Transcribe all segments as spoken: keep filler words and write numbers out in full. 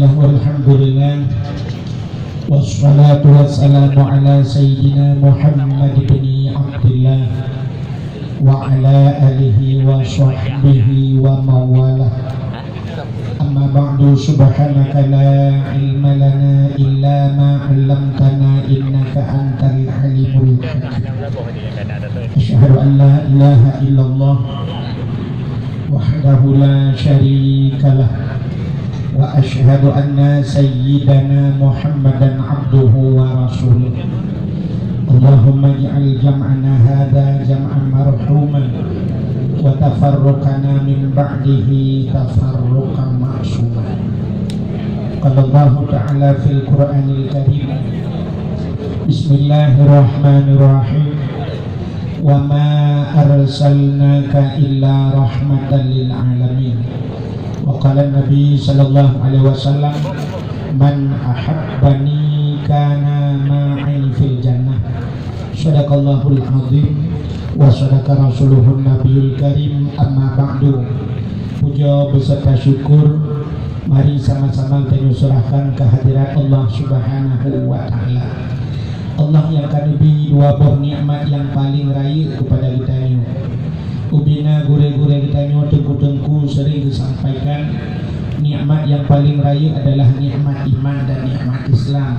Walhamdulillah. Wassalatu wassalamu ala sayyidina Muhammad bin Abdillah wa ala alihi wa sahbihi wa mawalah. Amma ba'du, subhanaka la ilma lana illa ma 'allamtana innaka antal alimul hakim. Asyhadu an la ilaha illallah wahdahu la syarikalah, wa asyhadu anna sayyidana Muhammadan abduhu wa rasuluh. Allahumma ij'al jam'ana hadza jam'an marhuman, wa tafarruqana min ba'dihi tafarruqan ma'suma. Qala Allahu ta'ala fil Qur'anil Karim, bismillahirrahmanirrahim. Wa ma arsalnaka illa rahmatan lil alamin. Wa qala Nabi sallallahu alaihi wasallam, "Man ahabbani kana ma'i fil jannah." Sadaqallahul azim wa sadaqa rasuluhun nabiyul karim, amma ba'du. Puja beserta syukur mari sama-sama tanyoe serahkan kehadirat Allah Subhanahu wa Ta'ala. Allah nyang ka neubri dua boh nikmat nyang paleng rayeuk keupada geutanyoe. Ubena gurée-gurée geutanyoe teungku-teungku sering geusampaikan, nikmat nyang paleng rayeuk adalah nikmat iman dan nikmat Islam.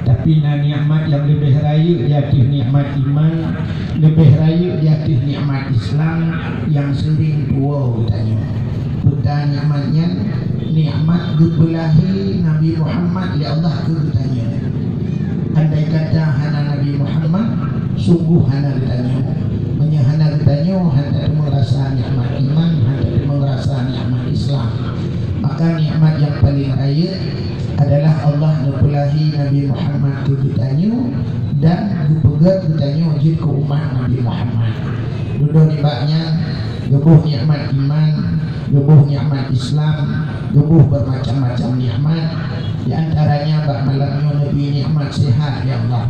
Tapi na nikmat nyang leubeh rayeuk di ateueh nikmat iman, leubeh rayeuk di ateueh nikmat Islam nyang sering tuwoe geutanyoe. Peue ta nikmat nyan? Nikmat geupeulahé Nabi Muhammad lé Allah keu geutanyoe. Andai kata hana Nabi Muhammad, sungguh hana geutanyoe. Meunyoe hana geutanyoe, hana teuma rasa nikmat iman, hana teuma rasa nikmat Islam. Maka nikmat nyang paleng rayeuk adalah Allah neupeulahé Nabi Muhammad keu geutanyoe dan geupeugét geutanyoe jeuet keu umat Nabi Muhammad. Dudoe nibak nyan, geuboh nikmat iman, geuboh nikmat Islam, geuboh beumacam-macam nikmat. Di antaranya bak malam nyoe neubri nikmat sehat, ya Allah.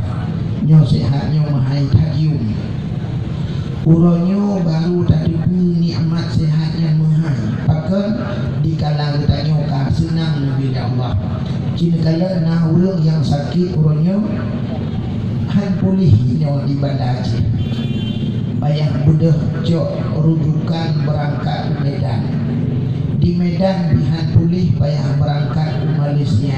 Nyoe sehat nyoe meuhai that yuem. Uroe nyoe barô tateupeue nikmat sehat nyan meuhai. Pakon? Dikala geutanyoe ka seunang neubri lé Allah. Ci neukalon na ureuëng nyang sakét uroe nyoe, han puléh nyoe di Banda Aceh. Payah beudôh cok rujukan beurangkat u Medan. Di Medan pih han puléh, payah beurangkat u Malaysia.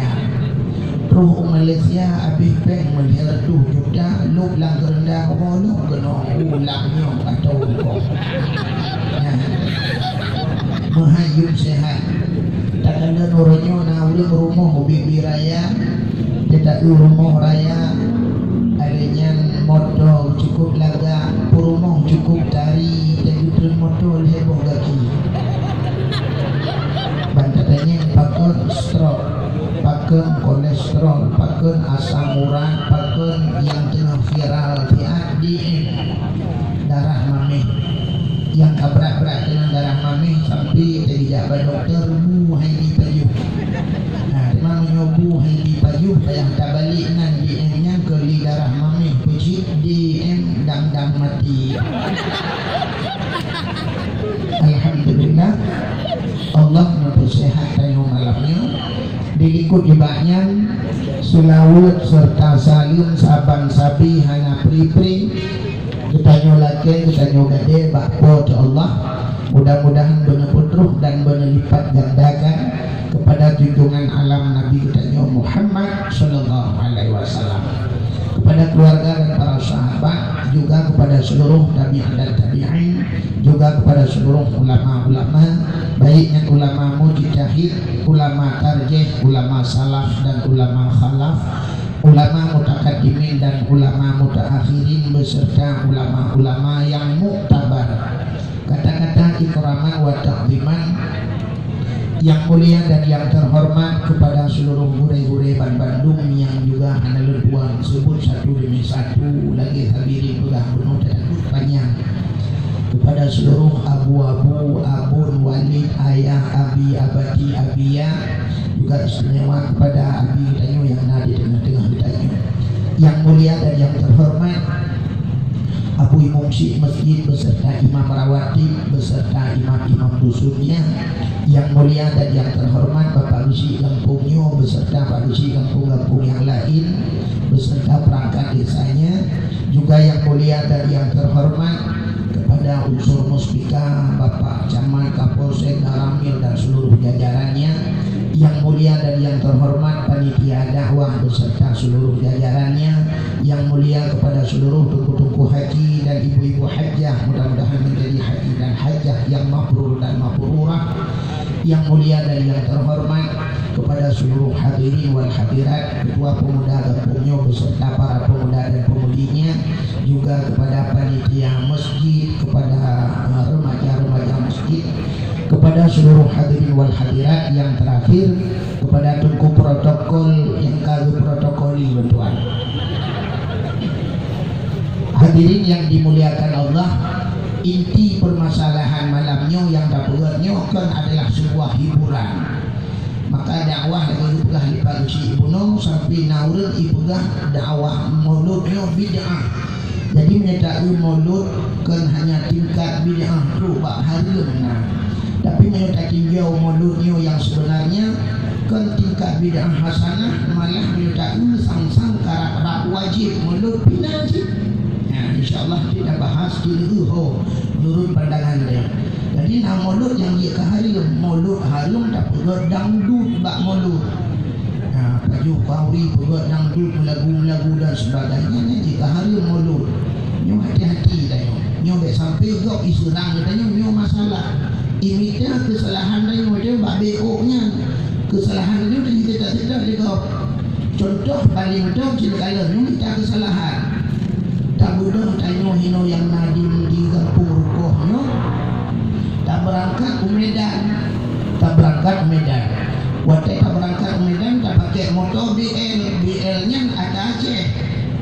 Troh u Malaysia habéh péng meulhèe reutôh juta, lôb lam keureunda, woe lom keunoe u lam nyoe atau u kong. Nyan. Meuhai yuem sehat. Takalon uroe nyoe na ureuëng rumoh ubit-ubit raya, teuta u rumoh raya, lheueh nyan moto cukup lagak, peurumoh cukup tari, teugeutreun moto lhèe boh gaki. Ban tatanyong pakon stroke, pakon kolesterol, pakon asam urat, pakon nyang teungoh viral siat D M. Darah maméh. Nyang ka brat-brat keunan darah maméh sampai teurijak bak dokto, bu hai dipajoh. Nah, teuma meunyoe bu hai dipajoh, payah tabalek nan D M nyan keu lé darah maméh, peucit D M dang-dang maté. Alhamdulillah, Allah neupeuseuhat tanyoe malam nyoe. Dilikot nibak nyan, seulaweuet serta saleuem saban sabe hana pri-pri geutanyoe lakée, geutanyoe gadée bak Po teu Allah. Mudah-mudahan beuneupeutruh dan beuneulipat gandakan kepada junjungan alam Nabi geutanyoe Muhammad sallallahu alaihi wasallam, kepada keluarga dan para sahabat, juga kepada seluruh tabi'in dan tabi'in, juga kepada seluruh ulama-ulama, baik nyan ulama mujtahid, ulama tarjih, ulama salaf dan ulama khalaf, ulama mutakaddimin dan ulama mutaakhirin, beserta ulama-ulama yang muktabar. Kata-kata ikraman wa ta'ziman yang mulia dan yang terhormat kepada seluruh gurée-gurée banbandum yang juga hana lôn tuan sebut satu demi satu, lagée hadirin peugah bunoe teutakot panyang. Kepada seluruh abu-abu, abon, walid, ayah, abi, abati, abiya, juga istimewa kepada abi geutanyoe nyang na di teungoh-teungoh geutanyoe. Yang mulia dan yang terhormat, Abu Imum Syik Masjid beserta imam rawatib beserta imam-imam dusun yang, yang mulia dan yang terhormat Bapak Keuchik gampông nyoe beserta Pak Keuchik gampông-gampông nyang laén beserta perangkat desanya, juga yang mulia dan yang terhormat kepada unsur Muspika, Bapak Camat, Kapolsek, Danramil dan seluruh jajarannya, yang mulia dan yang terhormat panitia dakwah beserta seluruh jajarannya, yang mulia kepada seluruh teungku-teungku haji dan ibu-ibu hajah, mudah-mudahan menjadi haji dan hajah yang mabrur dan mabrurah, yang mulia dan yang terhormat kepada seluruh hadirin wal hadirat, Ketua Pemuda gampông nyoe beserta para pemuda dan pemudinya, juga kepada panitia masjid, kepada, eh, remaja-remaja masjid, kepada seluruh hadirin wal hadirat, yang terakhir kepada teungku protokol nyang ka geuprotokoli lôn tuan. Hadirin yang dimuliakan Allah, inti permasalahan malam nyoe nyang tapeugét nyoe kan adalah sebuah hiburan. Maka dakwah lagée geupeugah lé Pak Geuchik bunoe sampai na ureuëng ipeugah dakwah maulud nyoe bid'ah. Jadi meunyoe taeu maulud kon hanya tingkat bid'ah trok bak hareuem na. Tapi meunyoe tatinjau maulud nyoe nyang sebenarnya kon tingkat bid'ah hasanah, malah meunyoe taeu sang-sang karab-rab wajéb maulud pih na cit. Nah, insya Allah kita bahas di ho menurut pandangan dia. Jadi na maulud nyang jeuet keu hareuem, maulud hareuem tapeugét dangdut bak maulud. Ha, pajoh khanuri peugét dangdut, meulagu-meulagu dan sebagainya, nyan jeuet keu hareuem maulud. Nyoe hati-hati tanyoe. Nyoe bék sampai gob iseurang geutanyoe, nyoe masalah. Imita keusalahan tanyoe, tanyoe bak B O nyan. Keusalahan tanyoe teucita-cita lé gob. Contoh paléng tom cit kalon nyoe mita keusalahan. Tabeudôh tanyoe hinoe nyang na di, di gampông rukoh nyoe. Tabeurangkat u Medan. Tabeurangkat u Medan. Watée tabeurangkat u Medan, tapakée moto B L. B L nyan ata Aceh.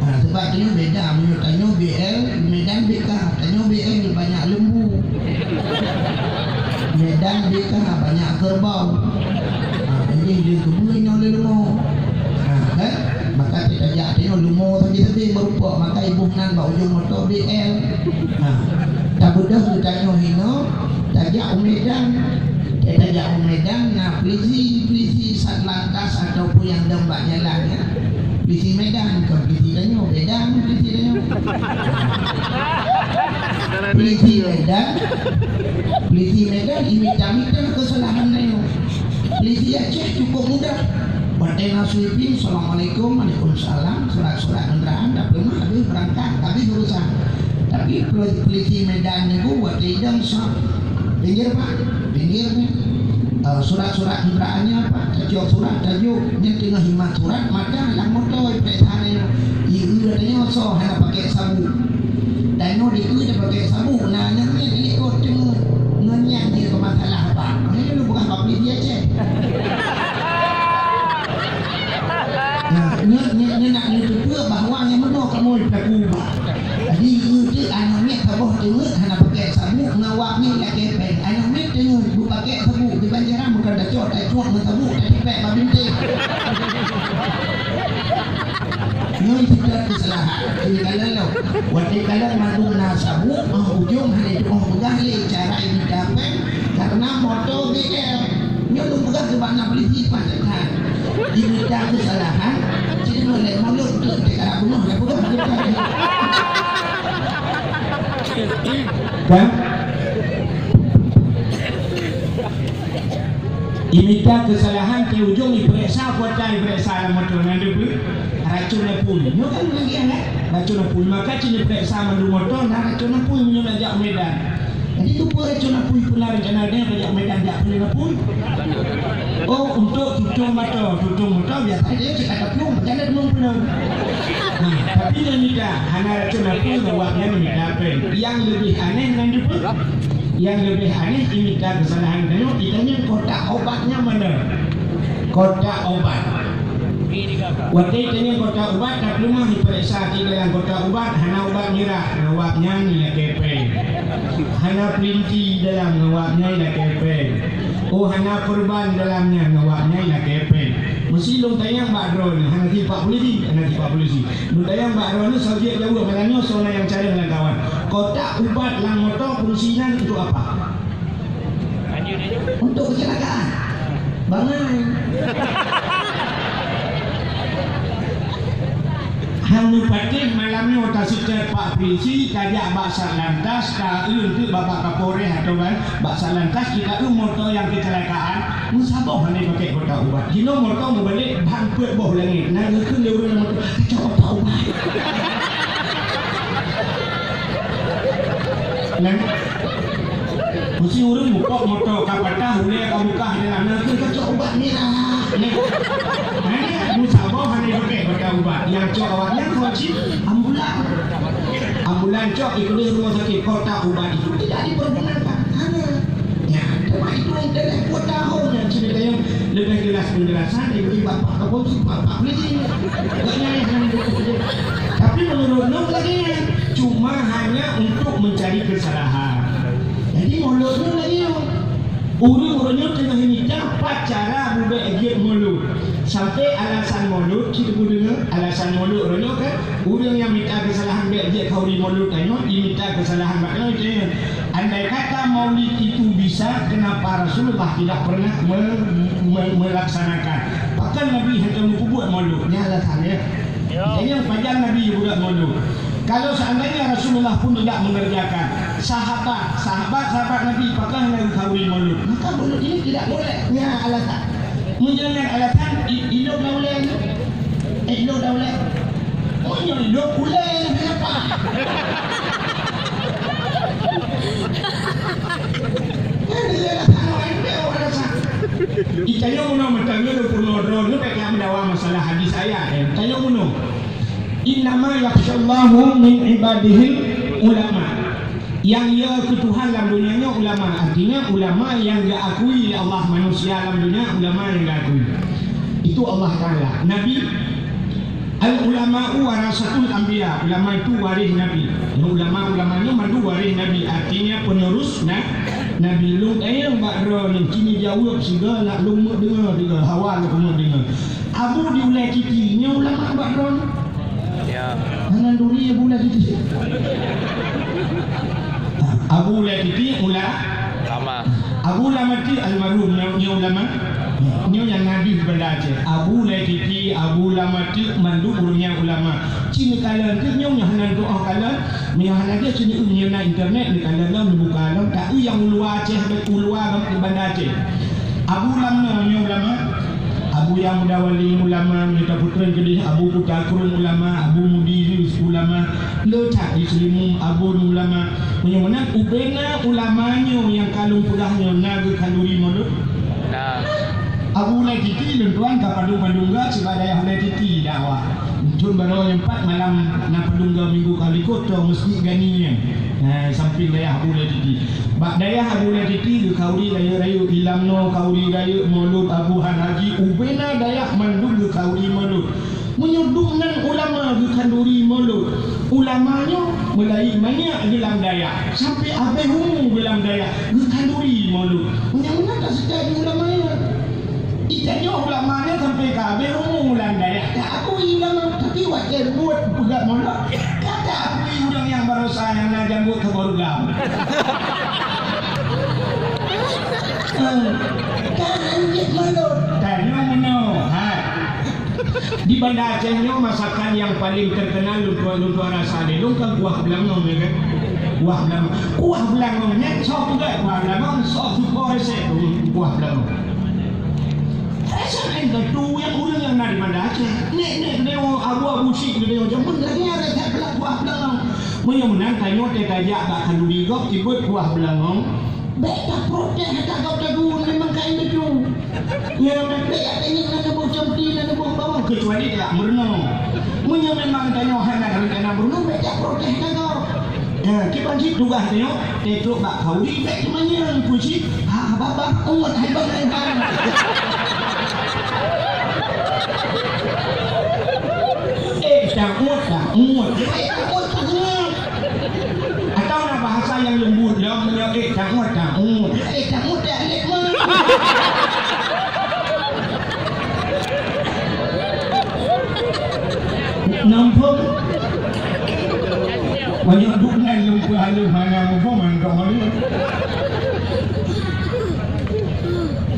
Ha, sabab tanyoe beda, meunyoe tanyoe B L, Medan B K, tanyoe B L banyak lembu. Medan B K banyak kerbau. Ha, jadi dia kebun nyoe lé leumo. Ha, kan? Maka tajak tanyoe leumo sabe-sabe meurupok, maka iboh nan bak ujong moto B L. Ha, tabeudôh geutanyoe hinoe, tajak u Medan. Tajak u Medan na polisi, polisi Satlantas ataupun nyang dong bak jalan, ya. Polisi Medan, bukan polisi tanyoe, beda polisi tanyoe. Polisi Medan, polisi Medan imita-mita keusalahan tanyoe. Polisi Aceh cukup mudah. Watée na sweeping, "Assalamualaikum, waalaikumsalam, surat-surat kenderaan, dah peumah, habis berangkat, habis urusan." Tapi polisi Medan nyoe watée idong sab, "Pinggir, Pak, pinggir ni. Eh, surat-surat kenderaan nyoe, Pak, tajok surat, tajok." Nyan teungoh imat surat, mata lam moto ipeuriksa nyoe. Ieu tanyoe soe hana pakai sabuk. Tanyoe dikeue tapakée sabuk, na aneuk miet likot teungoh ngon nyan jeuet keu masalah, Pak. Nyoe lôn peugah bak polisi Aceh. Nah, nyoe, nyoe, nyoe nak neuteupeue bahwa nyang meunoe kamoe pelaku, Pak. Jadi, nyoe teuk aneuk miet saboh teungeut hana pakai sabuk, ngon awak nyan lakée péng. Aneuk miet teungeut beupakai sabuk, di banjaran bukan tacok, tacuak ngon sabuk, tatipék bak bintéh. Nyoe sidroe keusalahan. Jadi, kalon lom. Watée kalon mandum na sabuk, óh ujong hana tu'oh peugah lé cara imita péng, karena moto B L. Nyoe lôn peugah keu bak na polisi paih that. Imita keusalahan, sidroe lé mulod tu teuka bunoh lé peugah. Kan? Imita keusalahan, di ujong ipeuriksa kuota, ipeuriksa lam moto nyan deuh racun apui. Nyoe kan lagée nyan, racun apui. Maka cit ipeuriksa mandum moto na racun apui meunyoe najak Medan. Jadi, keupeue racun apui pula rencana dia tajak Medan jak peuleueng apui? Oh, untuk tutong moto. Tutong moto biasa dia cit kata plueng, rencana deungon peuleueng. Nah, tapi nyang mita hana racun apui, awak nyan mita péng. Nyang leubeh aneh nyan deuh. Nyang leubeh aneh, imita keusalahan tanyoe, itanyong kotak obatnya mana? Kotak obat. Watée itanyong kotak obat, tapeuleumah ipeuriksa di dalam kotak obat, hana obat mirah, ngon awak nyan ilakée péng. Hana peulinti dalam, ngon awak nyan ilakée péng. Oh, hana peurban dalam nyan, ngon awak nyan ilakée péng. Meusi lôn tanyong bak droeneuh, hana sifat polisi, hana sifat polisi. Lôn tanyong bak droeneuh, sabab jaweueb malam nyoe, soe na nyang carông lam kawan. Kotak ubat lam moto fungsi nyan untuk apa? Untuk kecelakaan. Bangai. Han neupatéh malam nyoe taseutôt Pak Polisi, tajak bak Satlantas, taeu teuk bak Kapolres atau bak, bak Satlantas, jitaeu moto nyang keusalahan, meusaboh hana pakék kotak ubat. Jinoe moto meubalek ban peuet boh langét. Na geukheun lé ureueng lam moto, "Kacok kotak ubat." Nah, meusti ureueng mupok moto ka patah, ulèe ka bukah di dalam, na geukheun kacok ubat mirah. Nah, meusaboh hana pakék kotak ubat. Nyang cok awaknyan keuh cit ambulan. Ambulan cok ikeuleuh rumoh sakét, kotak ubat itu tidak dipergunakan. Hana. Ya, cuma itu yang telah dua tahun yang cerita yang lebih jelas penjelasan diberi Bapak Kapolsek, Bapak Polisi. Gak nyayah yang itu. Tapi menurut Nuh lagi, cuma hanya untuk mencari kesalahan. Jadi menurut Nuh lagi, ureueng-ureueng nyoe teungoh mita pat cara bubek jeuet mulod. Sampai alasan mulod, cit teudeungoe alasan mulod ureueng nyoe kan? Ureueng nyang mita keusalahan bèk jeuet khanduri mulod tanyoe, imita keusalahan bak nyoe, tanyoe. Andai kata maulid itu bisa, kenapa Rasulullah tidak pernah me-, me-, melaksanakan? Pakon Nabi hana meubuet mulod? Nyan alasan, ya. Tanyoe pajan Nabi buet mulod. Kalau seandainya Rasulullah pun tidak mengerjakan, sahabat, sahabat-sahabat Nabi pakon hana khanduri mulod? Maka mulod ini tidak boleh. Nyan alasan. Meunyoe nyan alasan, i-, idop lam ulèe nyoe. Eh, idop lam ulèe. Oh, nyoe idop ulèe nyoe kenapa? Nyan dia alasan orang yang dia alasan. Itanyoe meunoe meutanyoe lôn peurunoe droeneuh bèk meudawa masalah hadis ayat, eh. Tanyoe meunoe. Innama yakhsyallaha min ibadihil ulama. Nyang yö keu Tuhan lam donya nyoe ulama, artinya ulama nyang geuakui lé Allah, manusia lam donya ulama nyang geuakui. Itu Allah Taala. Nabi, al-ulama'u warasatul anbiya, ulama itu waréh nabi. Ulama-ulama nyoe mandum waréh nabi, artinya penerus na-, nabi. Lôn tanyong bak droeneuh, kini jaweueb sigoe, lôn meudeungoe sigoe, hawa lôn meudeungoe. Abu di Ulèe Titi, nyoe ulama bak droeneuh? Ya. Hana duri Abu Ulèe Titi. Abu Ulèe Titi ula-, Ulama. Abu Ulama Titi almarhum, nyoe, nyoe ulama. Nyoe nyang na di Banda Aceh. Abu Ulèe Titi, Abu Ulama Titi, mandum ureueng nyan ulama. Cit neukalon teuk nyoe, nyoe hana tu'oh kalon. Meunyoe hana jeuet cit nyoe, nyoe na internet, neukalon lom, neubuka lom. Taeu nyang uluwa Aceh, uluwa Banda Aceh. Abu Lam nyoe ulama, Abu Yang Muda Wali ulama, meunyoe tapeutrön keudeh Abu Kuta Krueng ulama, Abu Mudi Yus ulama, le that di Seulimeum Abon ulama. Meunyoe meunan ubena ulama nyoe nyang ka lôn peugah nyoe na geukhanduri mulod? Na. Abu Ulèe Titi lôn tuan ka padum-padum ga siba dayah Ulèe Titi dakwah. Thôn baroe nyang pat malam na padum ga minggu ka likot to Mesjid Gani nyan. Nah, samping dayah Abu Ulèe Titi. Bak dayah Abu Ulèe Titi geukhanduri rayeuk-rayeuk, ilam nyoe khanduri rayeuk mulod Abu Han Haji, ubena dayah mandum geukhanduri mulod. Meunyoe dum nan ulama geukhanduri mulod, ulama nyoe meulayeue manyak geulam dayah, sampai abéh umu geulam dayah geukhanduri mulod. Meunyoe meunan ka seujadi ulama nyoe. Itanyoe ulama nyoe sampai ka abéh umu lam dayah, ka akui ulama, tapi watèe buet peugah mulod, ka ta akui ureueng nyang baroesa nyang na jambot keu baru lam. Eh, ka anjing mulod. Tanyoe meunoe, hai. Di Banda Aceh nyoe masakan nyang paleng teukeunal lôn tuan, lôn tuan rasa lé lôn kan kuah beulangong, ya kan? Kuah beulangong. Kuah beulangong nyan soe peugah kuah beulangong, soe teuka resep kuah beulangong. Resep nyan tentu nyang ureueng nyang na di Banda Aceh. Nek-nek geudeungoe, abu-abu syiek geudeungoe, jameun lagèe resep kuah beulangong. Meunyoe meunan tanyoe teutajak bak khanduri gob, ibeuet kuah beulangong. Bèk taprotes ata gob tagun, memang ka indetu. Nyan bèk taingat na neuboh comti, na neuboh bawang, keucuali tajak meurunoe. Meunyoe memang tanyoe hana rencana meurunoe, bèk taprotes ata gob. Nyan, kiban cit tugaih tanyoe, tatrok bak khanduri, bèk teumanyong, peue cit, ha, babah, uet, hai bang, hai bang. Eh, taut, taut. Eh, taut, taut. Atawa na bahasa nyang leumbut lom, meunyoe, "Eh, taut, taut. Eh, taut, taut, lét mah." Nampak? Banyak duit nyan leumpah leumpah nyan, apa mantap hari.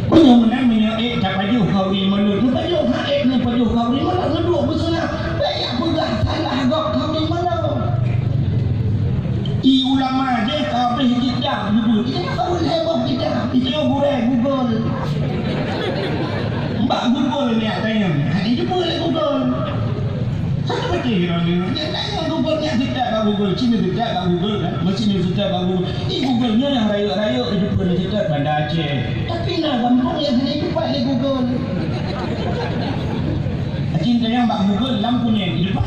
Meunyoe meunan, meunyoe, "Eh, Google. Itu kan baru heboh kita. Itu gurèe Google. Bak Google ni katanya. Ha, itu boleh Google. Satu betul orang ni. Dia tanya Google ni, kita bak Google. Cina kita bak Google kan. Masih ni kita bak Google. Di Google ni yang rakyat-rakyat itu pun kita Banda Aceh. Tapi nah, gampang yang hanya itu pakai Google. Acing tanyong bak Google lam kunyeng di depan.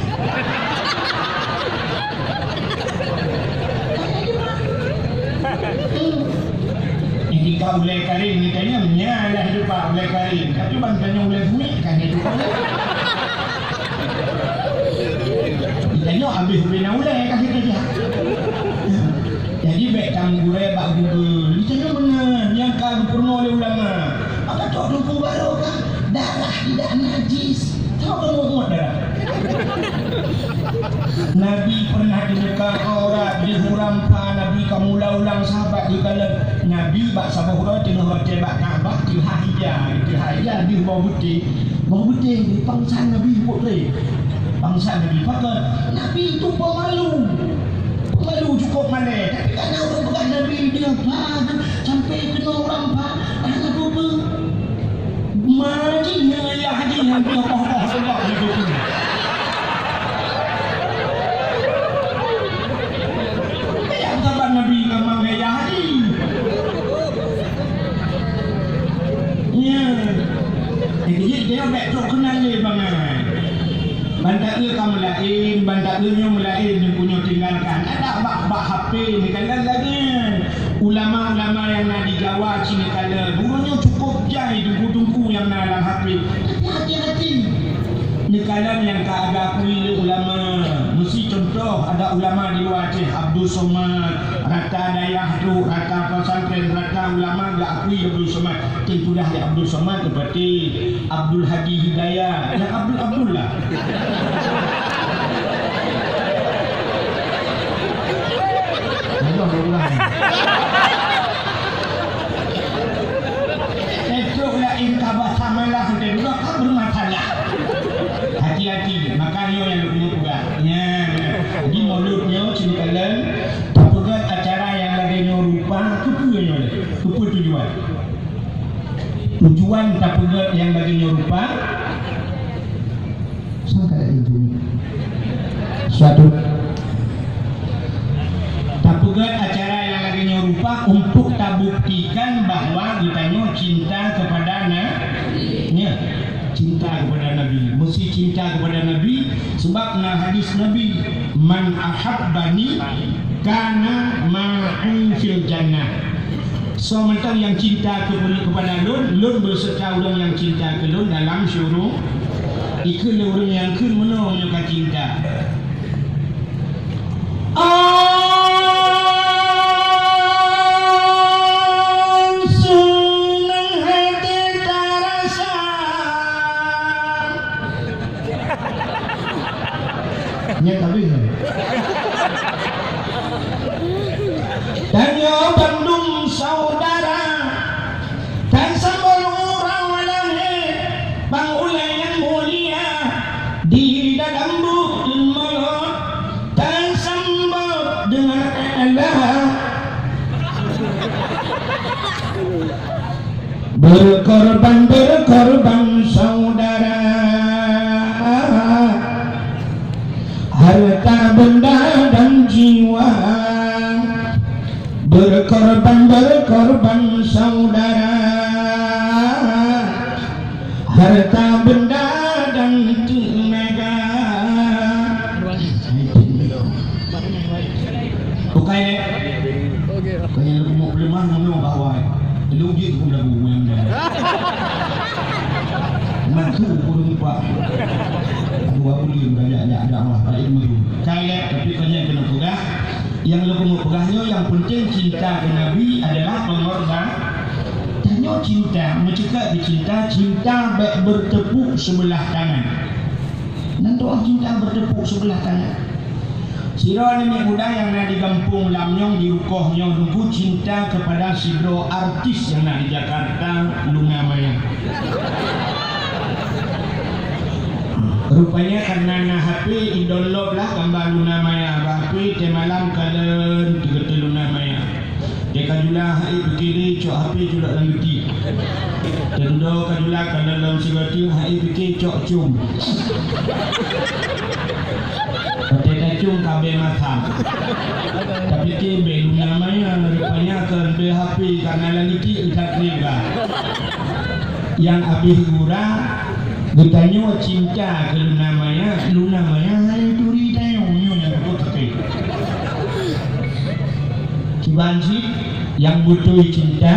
Jadi ka ulèe karing ni tanyong, nyan lah di depan ulèe karing. Tapi ban tanyong ulèe buet kan di depan. Tanyong habéh ubé na ulèe ka kita jah. Jadi bèk tameugurai bak Google. Di tanyong beuna nyang ka geupeurunoe lé ulama. Maka tok teungku barokah. Darah tidak najis. Tahu kamu umat darah? Nabi pernah dibuka aurat di Hurampa, Nabi kamu ulang sahabat di dalam Nabi bak saboh uroe teungoh watèe bak Ka'bah, teuhah ija, teuhah ija di bawah beutih. Bawah beutih di pangsan Nabi buet lé. Pangsan Nabi pakai. Nabi itu pemalu. Pemalu cukup malèe. Tapi karena orang pegang Nabi dia, sampai kena orang pa-, hana apa-apa. Mari nyoe ya haji nyan dia boh-boh Allah di situ. Kayak sahabat Nabi memang gaya haji. Ya. Jadi dia bèk trok keunan lé bangai. Ban taeu ka meulaén, ban taeu nyoe meulaén, teungku nyoe tinggalkan. Adak bak, bak H P neukalon lagèe nyan. Ulama-ulama nyang na di Jawa ci neukalon. Uroe nyoe cukup jai teungku-teungku nyang na lam H P. Tapi hati-hati. Neukalon nyang ka geuakui lé ulama. Meusi contoh, ada ulama di luwa Aceh, Abdul Somad, rata dayah tu, rata pesantren, rata ulama geuakui Abdul Somad. Teutulah lé Abdul Somad seperti Abdul Hadi Hidayat, nyang Abdul Abdul lah. Aduh, Allah. Esok laén ka basah malah, udah dua ka bermasalah. Hati-hati, maka nyoe nyang lôn peugah. Nyan, di Maulud nyoe, sini kalian, tapeugöt acara nyang lagèe nyoe rupa, keupeue nyoe lé? Keupeue tujuan? Tujuan tapeugöt nyang lagèe nyoe rupa, sang ka lagèe nyoe. Suatu. Tapeugöt acara nyang lagèe nyoe rupa untuk tabuktikan bahwa geutanyoe cinta kepada Na-, nya, cinta kepada Nabi. Mesti cinta kepada Nabi sebab na hadis Nabi, "Man ahabbani kana ma'i fil jannah." Soe mantong nyang cinta keu-, kepada lôn, lôn beserta ureueng nyang cinta keu lôn dalam syuru-, ikheun lé ureueng nyang kheun meunoe meunyoe ka cinta. Seunang hati tarasa. Nyan habéh nyan. Tanyoe bandum saudara, tasambot uroe lahé bak ulèe nyang mulia di dalam buleuen Maulud, tasambot deungon Allah. Berkorban, berkorban saudara, harta benda dan jiwa. Berkorban, berkorban saudara, harta benda dan tenaga. Bukai lé. Kau nyang leumoh peuleumah meunoe bak awai. Lôn jeuet keu lagu nyang dah. Mantu ureueng lupa. Dua buleuen banyak-banyak dakwah bak ilmu tu. Kai lé, tapi kau nyang keuneuk peugah. Nyang lôn keuneuk peugah nyoe nyang penting cinta keu Nabi adalah pengorban. Tanyoe cinta, meucukak keu cinta, cinta bèk bertepuk sebelah tangan. Nan doa cinta bertepuk sebelah tangan. Sidroe aneuk muda nyang na di gampông lam nyoe, di rukoh nyoe, teungku, cinta kepada sidroe artis nyang na di Jakarta, Luna Maya. Rupanya karena na H P, i-download lah gambar Luna Maya bak H P, tiep malam kalon teugeuteu Luna Maya. Teuka jula hai pikiri cok H P culok lam geuti. Teududoe ka jula ka lom sigoe teuk hai pikiri cok com. Watèe tacom ka bèe matham. Tapike bèe luna maya, rupanya kon bèe H P karena lam geuti that nega. Nyang abéh gura, geutanyoe cinta keu luna maya, luna maya hai turi tanyoe nyoe nyang beutôi. Kiban cit nyang beutôi cinta,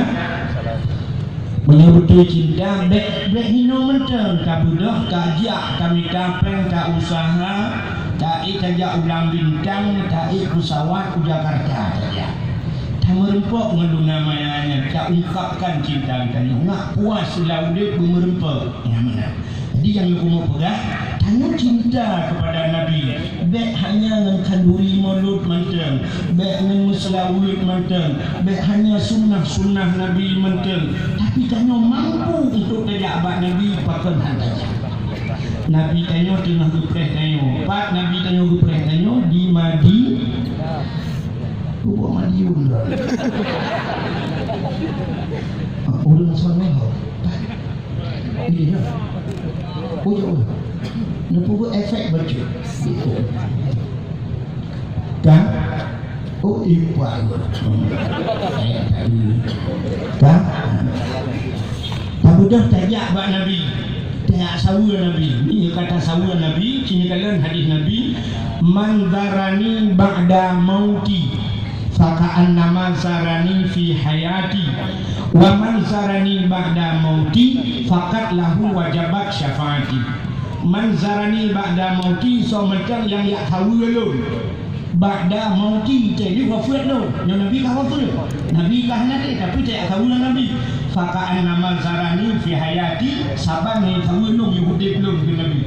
meunyoe beutôi cinta, bèk, bèk hinoe mantong, tabeudôh, tajak, tamita pèng, tausaha, taék tajak u lam bintang, taék peusawat u Jakarta tajak. Tameureumpok ngon luna maya nyan, taungkapkan cinta geutanyoe. Ngat puas lam udép beumeureumpok. Nyan meunan. Jadi nyang lôn keumeung peugah, tanyoe cinta keupada Nabi. Bèk hanya ngon khanduri mulod mantong, bèk ngon meuseulaweuet mantong, bèk hanya sunnah-sunnah Nabi mantong, tapi tanyoe mampu untuk tajak bak Nabi pakon han tajak. Nabi tanyoe teungoh geupreh tanyoe. Pat Nabi tanyoe geupreh tanyoe? Di Madi-, Peubuet Madiun dah. Ah, ureueng sana. Ini dah. Oh, ya Allah. Neupeubuet efek bacut. Kan? Oh, ipa. Kan? Tabeudôh tajak bak Nabi. Tajak saweue Nabi. Nyoe kata saweue Nabi, ci neukalon hadis Nabi, "Man zarani ba'da mauti, faka'annama zarani fi hayati. Wa man zarani ba'da mauti, faqad lahu wajabat syafaati." Man zarani ba'da mauti, soe mantong nyang jak saweue lôn. Ba'da mauti, teungoh wafeuet lôn. Nyoe Nabi ka wafeuet. Nabi ka hana lé, tapi tajak saweue Nabi. Faka'annama zarani fi hayati, saban ngon saweue lôn yôh udép lôn keu Nabi.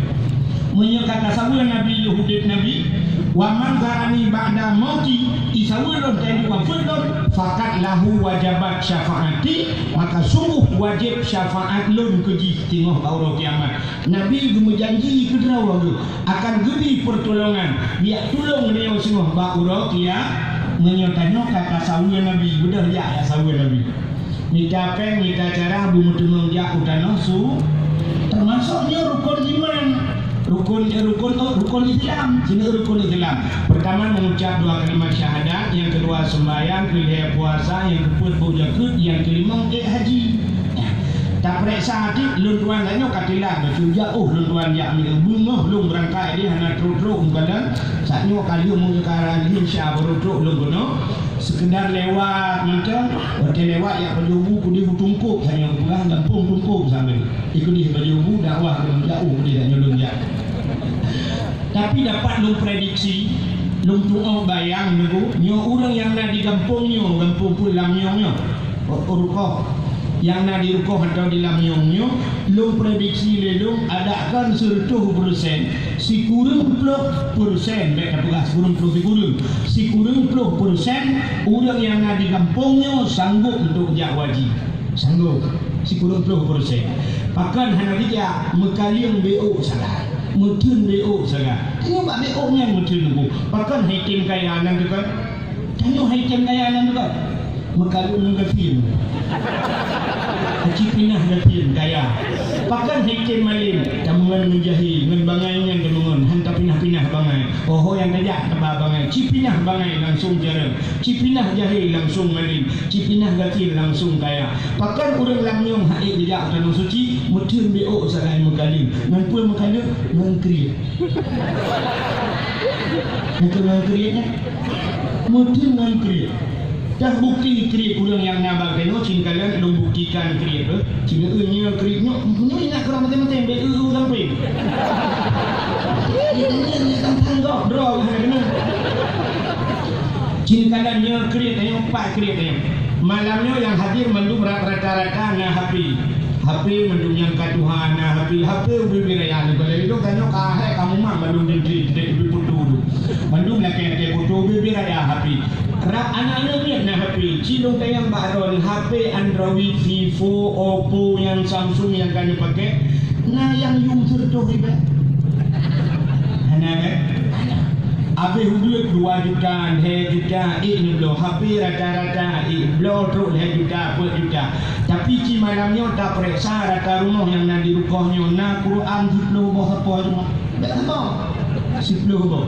Meunyoe ka tasaweue Nabi yôh udép Nabi, wa man zarani ba'da mauti, isaweue lôn teungoh wafeuet lôn, faqad lahu wajabat syafaati, maka sungguh wajéb syafaat lôn keu jih teungoh bak uroe kiamat. Nabi geumeujanji keu droe geuh akan geubri peurtulongan, jak tulông meunyoe singoh bak uroe kia-, meunyoe tanyoe ka tasaweue Nabi, beudôh jak, jak saweue Nabi. Mita péng, mita cara, beumeuteumèe jak u tanoh su-, teumasok nyoe rukon iman. Rukon, rukon, oh, rukon Islam. Cina rukon Islam. Pertama, mengucap dua kalimat syahadat. Yang kedua, sembahyang. Keulhèe, puasa. Yang keupeuet, bôh jakeuet. Yang kelima, ék haji. Tapeuriksa até, lôn tuan tanyoe ka tilat, bacut jak, oh, lôn tuan jak, beungoh lôn beurangkat deh hana trok-trok meukadan, saat nyoe ka lheueh meungeukara lheueh sya baru trok lôn keunoe, sekedar lewat mantong, watèe lewat jak pajoh bu keudeh u Tungkôk, saat nyoe geupeugah gampông Tungkôk sabe. Ikeudeh pajoh bu dakwah keunoe jak, oh, keudeh saat nyoe lôn jak. Tapi dapat lôn prediksi, lôn tu'oh bayang nyoe, nyoe ureueng nyang na di gampông nyoe, gampông peue Lam Nyong nyoe. Rukoh. Nyang na di Rukoh atawa di Lam Nyong nyoe, lôn prediksi lé lôn adak kon seureutôh persen, sikureueng ploh persen, bèk tapeugah sikureueng ploh sikureueng, sikureueng ploh persen ureueng nyang na di gampông nyoe sanggôp untuk jak haji. Sanggôp. Sikureueng ploh persen. Pakon hana jijak, meukaleueng B O sagai. Meutheun B O sagai. Tanyoe bak B O nyan meutheun nunggu. Pakon hai tem kaya nan teuka? Tanyoe hai tem kaya nan teuka? Meukalon ngon gasien. Aci pinah gasien kaya. Pakon hai tem malem? Tameungon ngon jahé, ngon bangai nyan tameungon, han tapinah-pinah bangai. Oho nyang tajak taba bangai, ci pinah bangai langsung jareueng, ci pinah jahé langsung malem, ci pinah gasien langsung kaya. Pakon ureueng Lam Nyong hai geujak u Tanoh Suci, meutheun B O sagai meukalon. Ngon peue meukalon? Ngon kriet. Ngon kriet nyan. Meutheun ngon kriet. Dah bukti kriet ureueng nyang na bak keunoe, cit kalon lôn buktikan kriet, eh. Cit, eh, nyoe kriet nyoe, nyoe ingat keurang maté-maté, bèk eu-eu sampé. Nyoe, nyoe, nyoe tang-tang gob, droe hana keuneuk. Cit kalon nyoe kriet, nyoe pat kriet nyoe. Malam nyoe nyang hadir mandum ra-, rata-rata na H P. H P mandum nyang ka tuha na H P, H P ubé-ubé raya ni, balai lôn tanyoe ka ahai ka mumat mandum dendri, dendri ubé foto tu. Mandum lakèe-lakèe foto ubé-ubé raya H P. Rab aneuk-aneuk miet na H P, ci lôn tanyong bak droeneuh H P Android, Vivo, Oppo, nyang Samsung nyang ka neupaké, na nyang yum seureutôh ribèe? Hana kan? Hana. Habéh ubeut dua juta, lhèe juta, ék neubloe. H P rata-rata ék bloe trok lhèe juta, peuet juta. Tapi ci malam nyoe tapeuriksa rata rumoh nyang na di rukoh nyoe na Quran siploh boh sapo nyoe. Bèk saboh. Siploh boh.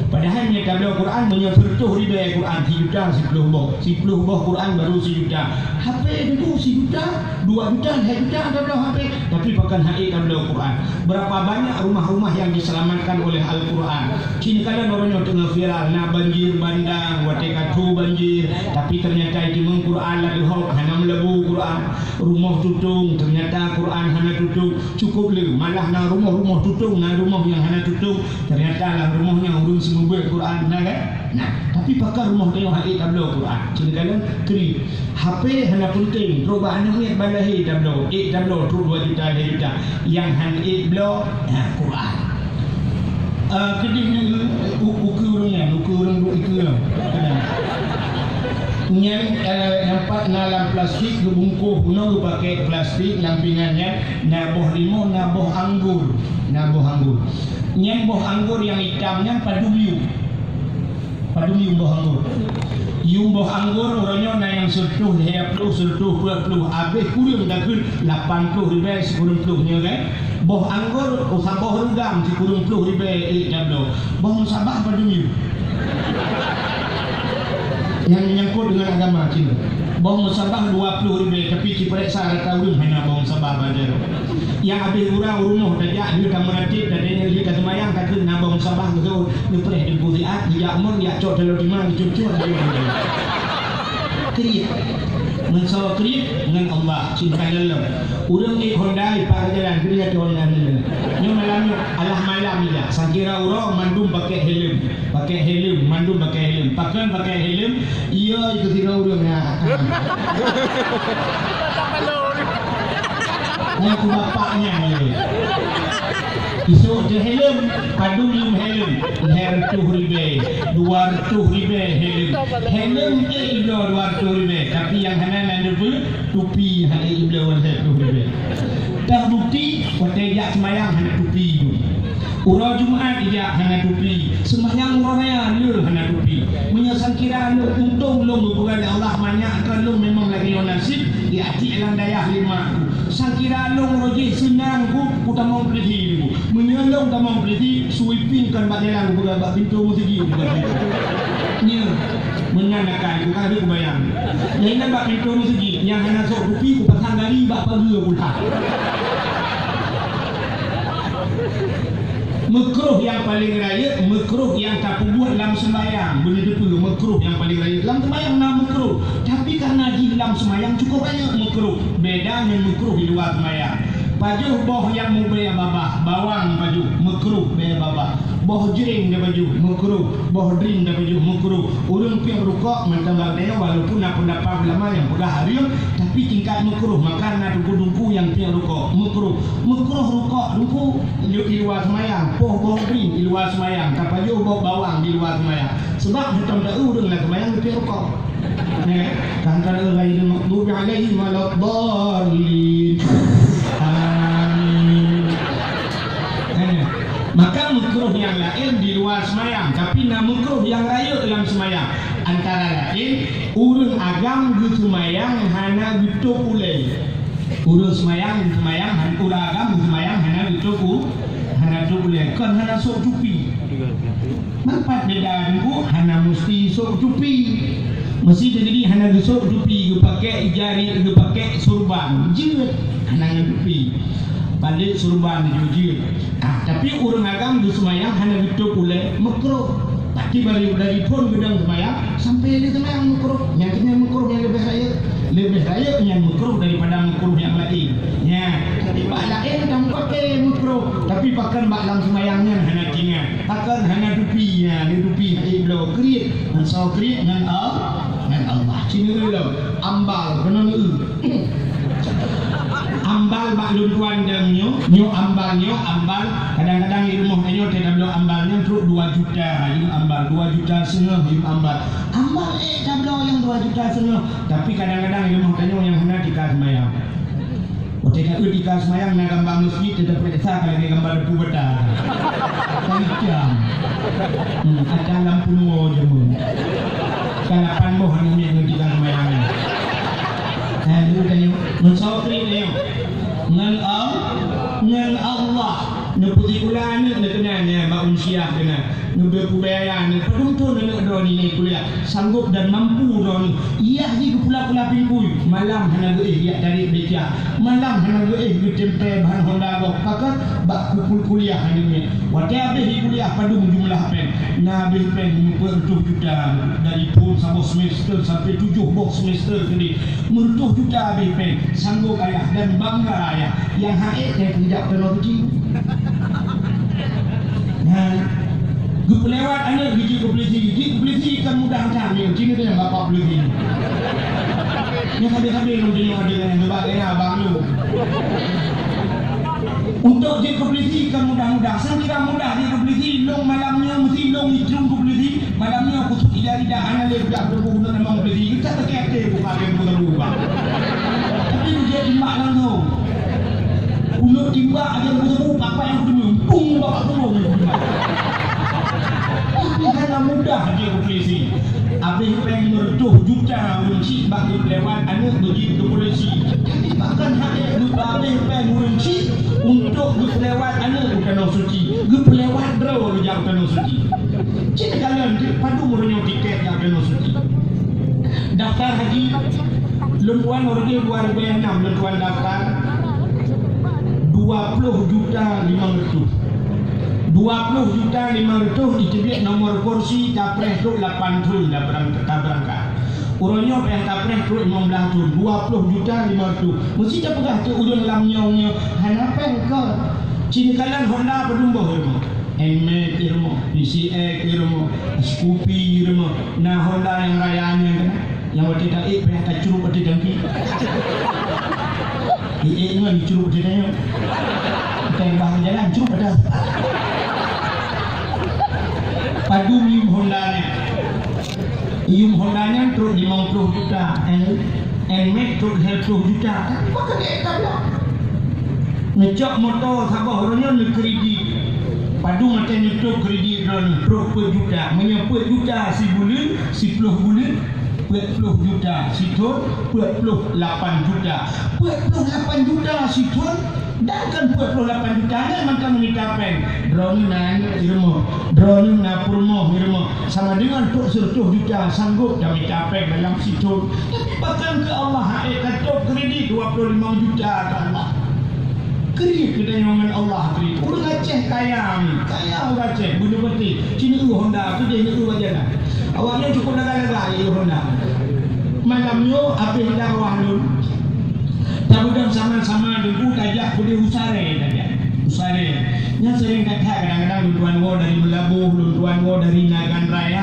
Padahai meunyoe tabloe Quran, meunyoe seureutôh ribèe Quran, sijuta siploh boh. Siploh boh Quran baru sijuta. H P teungku sijuta, dua juta, lhèe juta tabloe H P. Tapi pakon han ék tabloe Quran. Berapa banyak rumah-rumah yang diselamatkan oleh Al-Quran. Ci neukalon uroe nyoe teungoh viral, na banjir bandang, watèe ka tho banjir, tapi ternyata jiteumeung Quran ladôm hok, hana meulabô Quran. Rumoh tutong, ternyata Quran hana tutong. Cukup le, malah na rumoh-rumoh tutong, na rumoh nyang hana tutong, ternyata lam rumoh nyan ureueng seumeubeuet Quran, na kan? Nah, tapi pakon rumoh tanyoe han ék tabloe Quran? Ci neukalon kriet. H P hana peunteng, trok bak aneuk miet ban lahé tabloe, ék tabloe trok dua juta, lhèe juta. Nyang han ék bloe, ha, Quran. Eh, keudéh nyoe, u-, ukeue ureueng nyan, ukeue ureueng duek ikeue nyan. Nyan, eh, nyang pat na lam plastik geubungkôh bunoe geupakèk plastik lam pingan nyan, na boh limau, na boh anggô, na boh anggô. Nyan boh anggô nyang itam nyan padum yuem. Padum yuem boh anggô. Yuem boh anggô uroe nyoe na nyang seureutôh lhèe ploh, seureutôh peuet ploh, habéh kureueng takheun lapan ploh ribèe sikureueng ploh nyoe kan. Boh anggô, oh, saboh reugam sikureueng ploh ribèe ék tabloe. Boh musabah padum yuem? Nyang menyangkut dengan agama cit. Boh musabah dua ploh ribèe, tapi ci peuriksa rata ureueng hana boh musabah bak jaroe. Nyang habéh ureueng rumoh tajak lheueh tameuratéb, dan lheueh taseumayang takheun na boh musabah geuseuôt neupreh di busiat, geujak mon, jak cok taloe tima, geucut-cut. Kriet. Meusaboh kriet ngon Allah, cinta lom. Ureueng ngieng Honda di parit jalan, kriet Honda nyan. Nyoe malam nyoe, alah malam ija. Sangkira uroe mandum pakèk helm. Pakèk helm, mandum pakèk helm. Pakon pakèk helm? Iya, itu tiga ureueng, ya. Nyan ku bapak nyan, ya. Isok teu helm, padum yuem helm? Lhèe reutôh ribèe, dua reutôh ribèe helm. Helm ék ibloe dua reutôh ribèe, tapi nyang hana na neubeuet, tupi han ék ibloe lhèe reutôh ribèe. Teubukti, watèe jak seumayang hana tupi dum. Uroe Jumat ijak hana tupi, seumayang uroe raya le hana tupi. Meunyoe sangkira lôn untông lôn geupeugah lé Allah manyak keu lôn memang lagèe nyoe naseb, ya cit lam dayah lé mak ku. Sangkira lôn uroe jih seunang ku, kutamong peulisi ku. Meunyoe lôn tamong peulisi, sweeping kon bak jalan kupeugah bak pintoe meuseujid kupeugah. Nyoe, meunan akai ku ka lheueh kubayang. Laén bak pintoe meuseujid, nyang hana sôk tupi kupasang gari bak pageue pulang. Meukruh nyang paleng rayeuk, meukruh nyang tapeubuet lam seumayang. Beuneuteupeu meukruh nyang paleng rayeuk. Lam seumayang na meukruh, tapi kareuna jih lam seumayang cukôp rayeuk meukruh. Beda ngon meukruh di luwa seumayang. Pajoh boh nyang meubèe babah, bawang pajoh, meukruh bèe babah. Boh jreng tapajoh, meukruh. Boh drien tapajoh, meukruh. Ureueng piep rukok mantong bak tanyoe, walaupun na peundapat ulama nyang peugah hareuem, tapi tingkat meukruh, maka na teungku-teungku nyang piep rukok, meukruh. Meukruh rukok teungku di, di luwa seumayang, poh boh drien di luwa seumayang, tapajoh boh bawang di luwa seumayang. Sabab mantong taeu ureueng lam seumayang piep rukok. Nyan, kan, kan, ghairil maghdubi alaihim waladdallin. Amin. Nyan. Maka meukruh nyang laén di luwa seumayang, tapi na meukruh nyang rayeuk lam seumayang. Antara laén, ureueng agam geuseumayang hana geutôp ulèe. Ureueng seumayang, seumayang, han-, ureueng agam geuseumayang hana geutôp u-, hana geutôp ulèe. Kon hana sôk tupi. Manfaat beda teungku, hana musti sôk tupi. Meusé teujadi hana geusôk tupi, geupakèk jari, geupakèk surban, jeuet, hana ngon tupi. Balek surban jeuet. Ah, tapi ureueng agam geuseumayang hana geutôp ulèe, meukruh. Tapi bari dari phôn geudong seumayang, sampoe lé seumayang meukruh. Nyang keuneuk meukruh nyang leubeh rayeuk. Leubeh rayeuk nyan meukruh daripada meukruh nyang laén. Nyan, tapi bak laén ka meupaké meukruh, tapi pakon bak lam seumayang nyan hana teuingat. Pakon hana tupi, nyan, lé tupi hana ibloe kriet, ngon soe kriet ngon Al-, ngon Allah. Ci neueu lom, ambal, keunoe neueu. Ambal bak lôn tuan dang nyoe, nyoe ambal, nyoe ambal. Kadang-kadang di rumoh tanyoe teutabloe ambal nyan trok dua juta, yuem ambal, dua juta seungoh yuem ambal. Ambal ék tabloe nyang dua juta seungoh, tapi kadang-kadang di rumoh tanyoe nyang hana tika seumayang. Cek ka tika seumayang na gambar meuseujid, teupeuriksa ka lagèe gambar depu bata. Ka icam. Hmm, ada lampu nua jameun. Ka lapan boh aneuk miet ngon tika seumayang. Eh, lu tanya. Ngon sawa klik tanya. Ngon Al-, ngon Allah. Neupeusikula aneuk neukeunan nyan bak unsiah keunan. Neubri peubaya nyan, padum thon aneuk droeneuh nyoe kuliah, sanggob dan mampu droeneuh. Yah jih geupula-pula pinggui, malam hana geuéh jak tarek beca, malam hana geuéh geutempé ban honda gob, pakon bak kupul kuliah aneuk nyan. Watèe habéh kuliah padum jumlah péng, na habéh péng meupeuet reutôh juta dari phôn saboh semester sampai tujoh boh semester keudéh. Meureutôh juta habéh péng, sanggob ayah dan bangga ayah. Nyang han ék teuh jak keunoe suci. Nah, geupeulewat aneuk geujak keu polisi. Jeuet keu polisi kan mudah that nyoe. Cina teuh nyang bapak polisi. Nyang habéh-habéh lom jinoe ada nyang geubak keu abang nyoe. Untuk jeuet keu polisi kan mudah-mudah. Sang kira mudah jeuet keu polisi. Lôn malam nyoe meusti lôn ijrung keu polisi. Malam nyoe kusut ija-ija hana lé budak teungku guna tamong beli. Kita sakét até buka até buka buka. Tapi dia timbak langsung. Ulun timbak aja buka buka apa yang kudu mumpung bapak turun. Tapi hana mudah dia ke polisi. Habéh péng meureutoh juta ulun cit bak geupeulewan aneuk beujeuet keu polisi. Tapi bahkan hana habéh péng ulun cit untuk geupeulewan aneuk u Tanoh Suci. Geupeulewan droe jak u Tanoh Suci. Cit kalon cit padum uroe nyoe tiket nyang keunoe suci. Daftar haji, lôn tuan uroe nyoe dua ribu enam lôn tuan daftar dua ploh juta limong reutôh. Dua ploh juta limong reutôh iteubiet nomor kursi tapreh trok lapan thon tabeurang-, tabeurangkat. Uroe nyoe payah tapreh trok limong blaih thon, dua ploh juta limong reutôh. Meusti tapeugah keu ureueng lam nyoe nyoe hana péng kon. Cit kalon Honda padum boh rumoh. Nmax rumoh, P C X rumoh, Scoopy rumoh. Na Honda nyang raya nyan kan? Nyang watèe taék payah tacrup watèe tangki. Iék ngon icrup watèe tanyoe. Tembak jalan, crup dah. Padum yum Honda nyan. Yum Honda nyan trok limong ploh juta. N-, Nmax trok lhèe ploh juta. Tapi pakon ék tablah. Neucok moto saboh uroe nyoe neukredit. Padum watèe neutôp kredit droeneuh, trok peuet juta. Meunyoe peuet juta sibuleuen, siploh buleuen, peuet ploh juta sithon, peuet ploh lapan juta. Peuet ploh lapan juta sithon, dan kon peuet ploh lapan juta nyan mantong mita péng. Droeneuh na aneuk di rumoh, droeneuh na peurumoh di rumoh. Sama deungon trok seureutôh juta sanggob tamita péng dalam sithon. Tapi pakon keu Allah han ék tatôp kredit dua ploh limong juta keu Allah. Kredit geutanyoe ngon Allah kredit. Ureueng Aceh kaya ni, kaya ureueng Aceh, beuneuh pati. Cit neu Honda, keudéh neu bak jalan. Awaknyan cukôp laga-laga jeuet Honda. Malam nyoe habéh dakwah lôn. Tapeudong sama-sama deungon tajak keudéh u Saree tajak. U Saree. Nyan seuring that-that kadang-kadang lôn tuan woe dari Meulaboh, lôn tuan woe dari Nagan Raya.